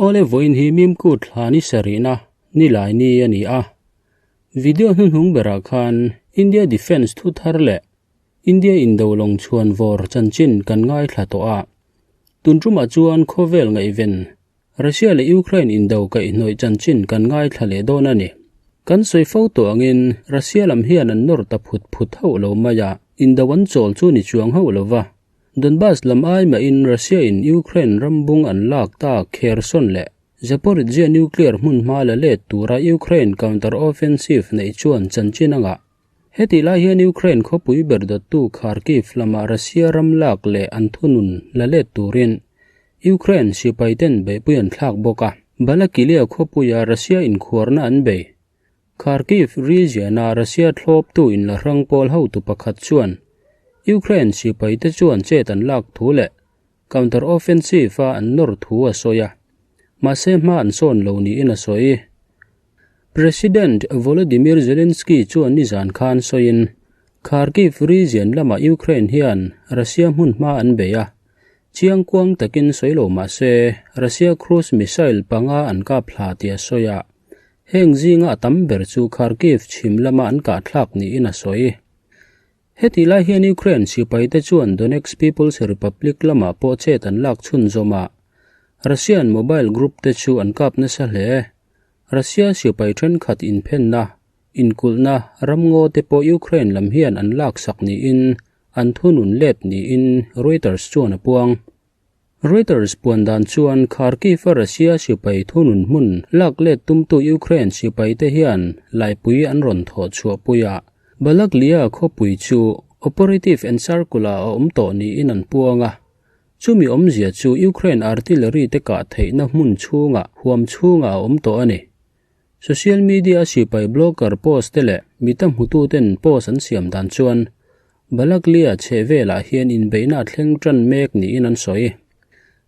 Awle vawiin hi Mimku thla ni sarihna nilai ni a ni a. Video hnuhnung berah khan India Defence thu thar leh India indo lawng chhuan vawr chanchin kan ngaithla tawh a. Tun tumah chuan khawvel ngaihven Russia leh Ukraine indo kaihhnawih chanchin kan ngaithla leh dawn a ni. Kan sawi fo tawh angin Russia lam hian an nawr ta phut phut hauh lo mai a, indo an chawl chu ni chuang hauh lo va. Donbas lam ai mahin Russia in Ukraine ram bung an lak ta Kherson leh Zaporizhzhia nuclear hmun hma la let tura Ukraine counter offensive neih chuan chanchin a ngah. Hetih lai hian Ukraine khawpui ber dawttu Kharkiv lamah Russia ram lak leh an thunun la let turin Ukraine sipaiten beihpui an thlak bawk a. Balakilia khawpuia Russia inkhuarna an bei. Kharkiv region-a Russia thlawptu inlahrang pawl hotu pakhat chuan Ukraine sipaite chuan chet an lak thu leh counter-offensive-a an nawr thu a sawi a, mahse hma an sawn lo niin a sawi. President Volodymyr Zelensky chuan nizan khan sawiin, Kharkiv region lamah Ukraine hian Russia hmun hma an bei a, chiangkuang takin sawi lo mah se Russia cruise missile panga an kap hla tih a sawi a, heng zinga a tam ber chu Kharkiv chhim lama an kahthlak niin a sawi. Hetih lai hian Ukraine sipaite chuan Donetsk People's Republic lamah pawh chet an lak chhunzawm a, Russian mobile group te chu an kap nasa hle. Russia sipai thenkhat inphenna, inkulhna, ramngaw te pawh Ukraine lam hian an laksak niin an thunun let niin Reuters chuan a puang. Reuters puan dan chuan Kharkiv-a Russia sipai thunun hmun lak let tumtu Ukraine sipaite hian laipui an rawn thawh chhuahpui a, Balakliya khawpui chu operative encircle-ah a awm tawh niin an puang a. Chumi awmzia chu Ukraine artillery te kah theihna hmun chhungah huam chhungah a awm tawh a ni. Social media-a sipai blogger post te leh mita hmututen post an siam dan chuan Balakliya chhe velah hian inbeihna a thleng tan mek niin an sawi.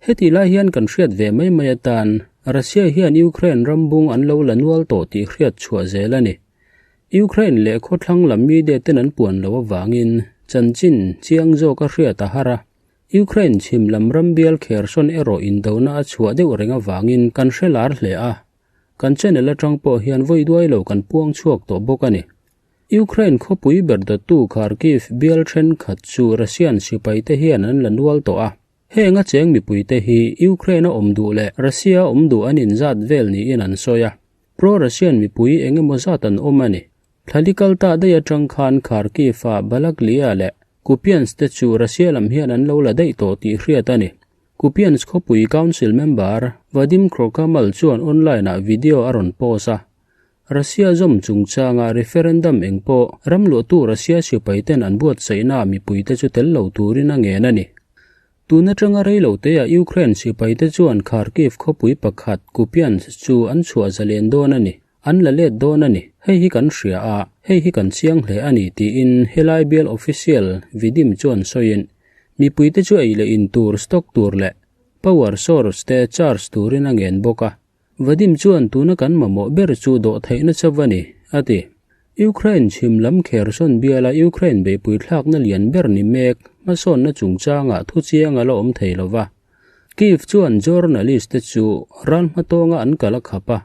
Hetih lai hian kan hriat ve mai mai atan Russia hian Ukraine ram bung an lo la nual tawh tih hriat chhuah zel a ni. Ukraine leh khawthlang lam media ten an puan loh avangin chanchin chiang zawk a hriat a har a. Ukraine chhim lam ram bial Kherson erawh indona a chhuah deuh reng avangin kan hre lar hle a. Kan channel atang pawh hian vawi duai lo kan puang chhuak tawh bawk a ni. Ukraine khawpui ber dawttu Kharkiv bial thenkhat chu Russian sipaite hian an la nual tawh a. Heng a cheng mipuite hi Ukraine a awm duh leh Russia a awm duh an inzat vel niin an sawi a. Pro-Russian mipui eng emaw zat an awm a ni. Thlali kal ta daih atang khan Kharkiv-a Balakliya leh Kupiansk te chu Russia lam hian an lo la daih tawh tih hriat a ni. Kupiansk khawpui council member Vadim Krokamal chuan online-ah video a rawn post a. Russia zawm chungchanga referendum eng pawh ram luahtu Russia sipaiten an buatsaihna mipuite chu tel lo turin a ngen a ni. Tun atanga rei lo teah Ukraine sipaite chuan Kharkiv khawpui pakhat Kupiansk chu an chhuah zalen dawn a ni, an la let dawn a ni, hei hi kan hria a, hei hi kan chiang hle a ni tiin helai bial official Vidim chuan sawiin mipuite chu ei leh in tur stock tur leh power source te charge turin a ngen bawk a. Vadim chuan tuna kan mamawh ber chu dawh theihna chauh a ni, a ti. Ukraine chhim lam Kherson biala Ukraine beihpui thlakna lian ber ni mek hmasawnna chungchangah thuchiang a la awm thei lo va. Kyiv chuan journalist te chu ral hmatawnga an kal a khap a,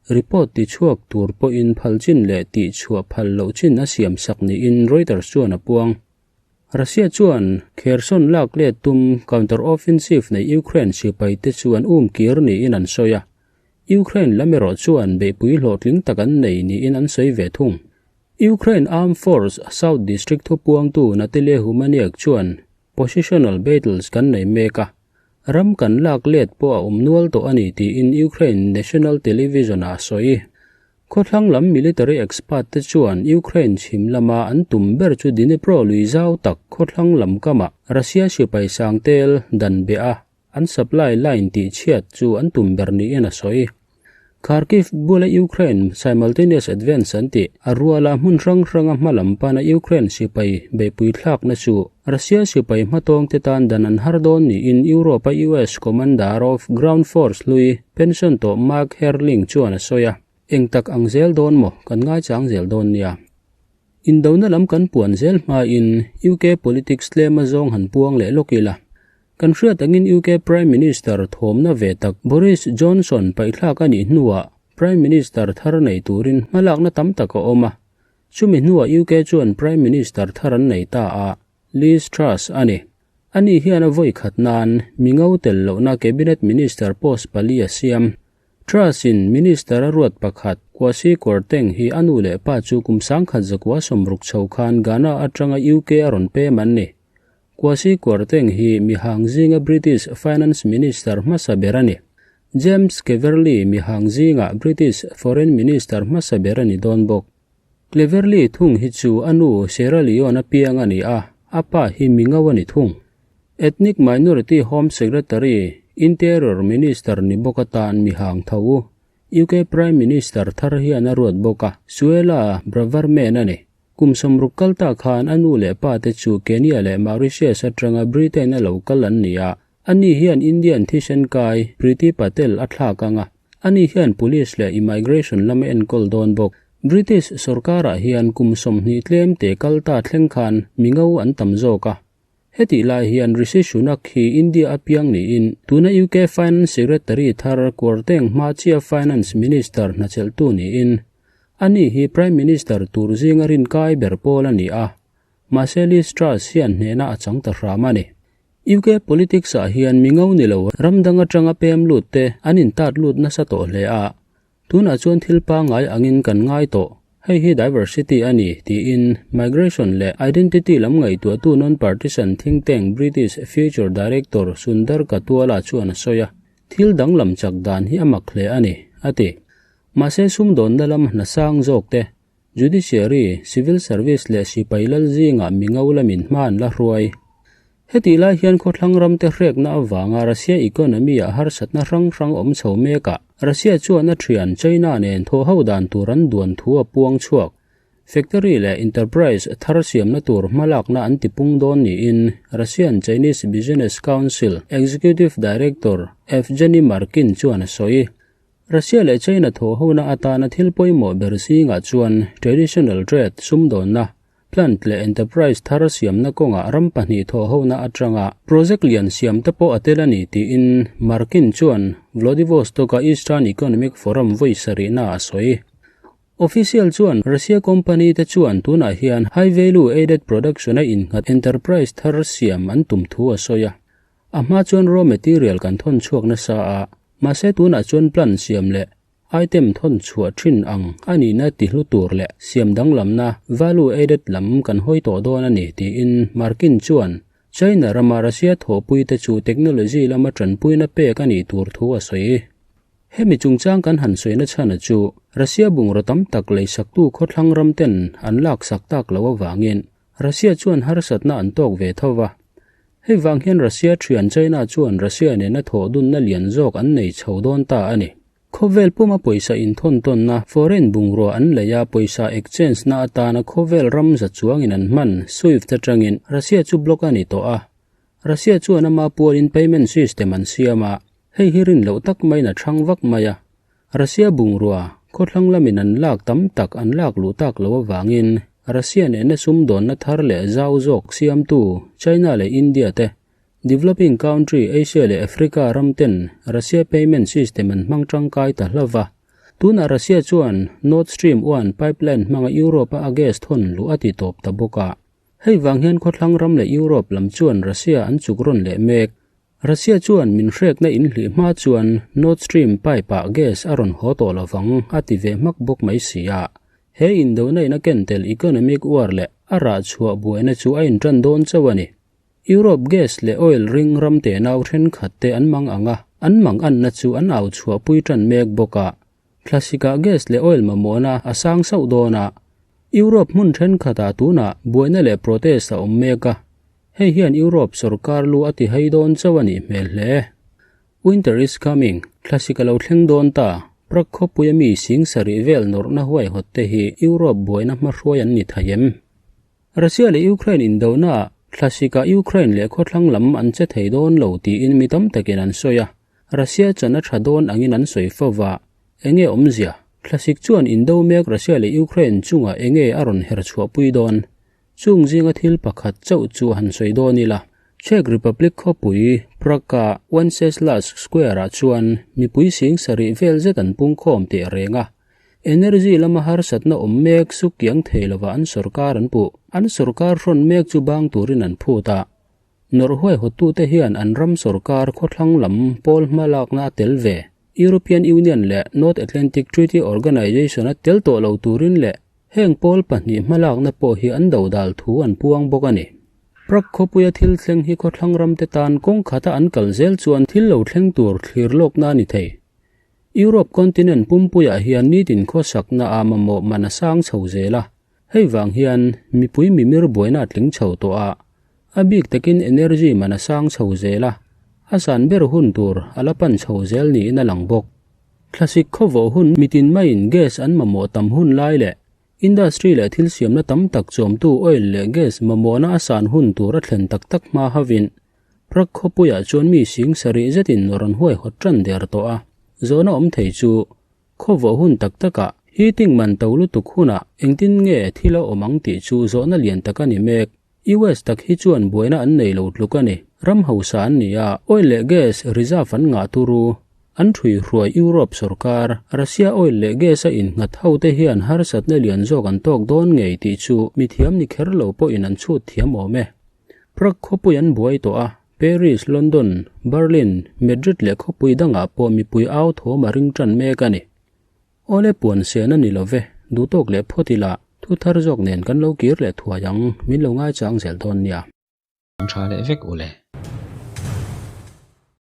report tichhuak tur pawhin phal chin leh tihchhuah phal loh chin a siamsak niin Reuters chuan a puang. Russia chuan Kherson lak let tum counter-offensive nei Ukraine sipaite chu an um kir niin an sawi a, Ukraine lam erawh chuan beihpui hlawhtling tak an nei niin an sawi ve thung. Ukraine Armed Force South District thupuangtu Natalia Humaniak chuan positional battles kan nei mek a, ram kan lak let pawh a awm nual tawh a ni tiin Ukraine National Television-ah a sawi. Khawthlang lam military expert te chuan Ukraine chhim lama an tum ber chu Dnipro lui zau tak khawthlang lam kamah Russia sipai sang tel dan beh a, an supply line tih chhiat chu an tum ber niin a sawi. Kharkiv bula Ukraine simultaneous advance an tih a ruala hmun hrang hranga hma lam pana Ukraine sipai beihpui thlakna chu Russia sipai hmatawng te tan dan an har dawn niin Europe-a US Commander of Ground Force hlui Pension tawh Mark Herling chuan a sawi a, Eng tak ang zel dawn maw, kan ngaichang zel dawn nia. Indona lam kan puan zel hmain UK politics tlema zawng han puang leh lawk ila. Kan hriat angin UK Prime Minister thawmna ve tak Boris Johnson paihthlak a nih hnuah Prime Minister thar nei turin hmalakna tam tak a awm a. Chumi hnuah UK chuan Prime Minister thar an nei ta a, Liz Truss a ni. Ani hian a vawi khat nan mingo tel lohna Cabinet Minister post pali a siam. Truss-in Minister a ruat pakhat Kwasi Kwarteng hi a nu leh pa chu kum 1960 chho khan Ghana atanga UK a rawn pem an ni. Kwasi Kwarteng hi mihang zinga British Finance Minister hmasa ber a ni. James Cleverly mihang zinga British Foreign Minister hmasa ber a ni dawn bawk. Cleverly thung hi chu a nu Sierra Leone a piang a ni a, a pa hi mingo a ni thung. Ethnic Minority Home Secretary, Interior Minister ni bawk atan mihang tho u. UK Prime Minister thar hian a ruat bawk a, Suella Braverman a ni. Kum 60 kal ta khan a nu leh pa te chu Kenya leh Mauritius atanga Britain a lo kal an ni a, ani hian Indian thisen kai Priti Patel a thlak ang a, ani hian Police leh Immigration lam a enkawl dawn bawk. British sorkarah hian kum 20 tlem te kal ta thleng khan mingo an tam zawk a. Hetih lai hian Rishi Sunak hi India a piang niin tuna UK Finance Secretary thar Kwarteng hma chia Finance Minister hnachelhtu niin ani hi Prime Minister tur zinga rin kai ber pawl a ni a. Mahse Liz Truss hian hnehna a chang ta hram a ni. UK politics ah hian mingo ni lo ram dang atanga pem lut te an intat lut nasa tawh hle a. Tunah chuan thil pangngai angin kan ngai tawh. Hei hi diversity a ni tiin migration leh identity lam ngaihtuahtu non-partisan think tank British Future Director Sundar Katuala chuan a sawi a. Thil danglam chak dan hi a mak hle a ni, a ti. Mahse sumdawnna lam hna sang zawk te, Judiciary, Civil Service leh sipai lal zingah mingo lamin hma an la hruai. Hetih lai hian khawthlang ramte hrekna avanga Russia economy ah harsatna hrang hrang awm chho mekah Russia chuan a thian China nen thaw ho dan tur an duan thu a puang chhuak. Factory leh enterprise thar siamna tur hmalakna an tipung dawn niin Russian Chinese Business Council Executive Director Evgeny Markin chuan a sawi. Russia leh China thaw hona atana thil pawimawh ber zingah chuan traditional trade sumdawnna, plant leh enterprise thar siamna kawngah ram pahnih thaw hona atanga project lian siam te pawh a tel a ni tiin Markin chuan Vladivostok-a Eastern Economic Forum vawi sarihna a sawi. Official chuan Russia company te chuan tunah hian high value added production a innghat enterprise thar siam an tum thu a sawi a. A hma chuan raw material kan thawn chhuak nasa a, mahse tunah chuan plan siam leh item thawn chhuah thin ang a nihna ti hlu tur leh siam danglamna value added lam kan hawi tawh dawn a ni tiin Markin chuan China rama Russia thawhpui te chu technology lama tanpuina pek a nih tur thu a sawi. Hemi chungchang kan han sawina chhana chu Russia bungraw tam tak leisaktu khawthlang ram ten an laksak tak loh avangin Russia chuan harsatna an tawk ve tho va. Hei vang hian Russia thian China chuan Russia nena thawh dunna lian zawk an nei chho dawn ta a ni. Khawvel puma pawisa inthawn tawnna foreign bungrua an lei a, pawisa exchange na atana khawvel ram za chuangin an hman SWIFT atangin Russia chu block a ni tawh a. Russia chuan ama pualin payment system an siam a, hei hi rin loh tak maiin a chhang vak mai a. Russia bungrua, khawthlang lamin an lak tam tak an lak luh tak loh avangin Russia nena sumdawnna thar leh zau zawk siamtu China leh India te, developing country Asia leh Africa ram ten Russia payment system an hmang tangkai ta hlo va. Tunah Russia chuan Nord Stream 1 pipeline hmanga Europe-a a gas thawn luh a ti tawp ta bawk a. Hei vang hian khawthlang ram leh Europe lam chuan Russia an chuk rawn leh mek. Russia chuan min hrekna inhlih hma chuan Nord Stream pipe-ah gas a rawn haw tawh lovang a ti ve hmak bawk mai si a. He indona in a ken tel economic war leh a rah chhuah buaina chu a intan dawn chauh a ni. Europe gas leh oil ring ram tenau thenkhat te an mang ang a, an mang anna chu an au chhuah pui tan mek bawk a. Thlasikah gas leh oil mamawhna a sang sauh dawn a. Europe hmun thenkhatah tunah buaina leh protest a awm mek a. Hei hian Europe sorkar lu a ti hei dawn chauh a nih hmel hle. Winter is coming, thlasik a lo thleng dawn ta. Prague khawpuia mi sing sarih vel nawrhna huaihawt te hi Europe buaina hmahruai an ni thei em? Russia leh Ukraine indonaah thlasikah Ukraine leh khawthlang lam an che thei dawn lo tiin mi tam takin an sawi a. Russia chan a tha dawn angin an sawi fo va. Enge awmzia? Thlasik chuan indo mek Russia leh Ukraine chungah enge a rawn her chhuahpui dawn? Chung zinga thil pakhat chauh chu han sawi dawn ila. Czech Republic khawpui Prague-a Wenceslas Square-ah chuan mipui sing sarih vel zet an pungkhawm teh reng a. Energy lama harsatna awm mek suk kiang thei lova an sorkar an puh. An sorkar hrawn mek chu bang turin an phut a. Nawrh huaihawttute hian an ram sorkar khawthlang lam pawl hmalakna a tel ve. European Union leh North Atlantic Treaty Organization a tel tawh lo turin leh heng pawl pahnih hmalakna pawh hi an dodal thu an puang bawk a ni. Prague khawpuia thil thleng hi khawthlang ramte tan kawng khata an kal zel chuan thil lo thleng tur thlir lawkna a ni thei. Europe continent pumpuiah hian nitin khawsakna a mamawh man a sang chho zel a, hei vang hian mipui mimir buaina a tling chho tawh a, a bik takin energy man a sang chho zel a, a san ber hun tur a la pan chho zel niin a lang bawk. Thlasik khawvawh hun mitin maiin gas an mamawh tam hun lai leh industry leh thil siamna tam tak chawmtu oil leh gas mamawhna a san hun tur a thlen tak tak hma hovin Prague khawpuiah chuan mi sing sarih zetin rawn huaihawt tan der tawh a, zawhna awm thei chu khawvawh hun tak takah heating man to lutuk hunah engtin nge thil a awm ang tih chu zawhna lian tak a ni mek. US tak hi chuan buaina an nei lo tluk a ni. Ram hausa an ni a, oil leh gas reserve an ngah turu. An thui hruai Europe sorkar, Russia oil leh gas a innghat ho te hian harsatna lian zawk an tawk dawn ngei tih chu mithiam ni kher lo pawhin an chhut thiam awm e. Prague khawpui an buai tawh a, Paris, London, Berlin, Madrid leh khawpui dangah pawh mipui au thawm a ring tan mek a ni. Awle puan sen a ni lo ve, duhtawk leh phawt ila, thu thar zawk nen kan lo kir leh thuai ang, min lo ngaichang zel dawn nia. Ang tha leh vek ule.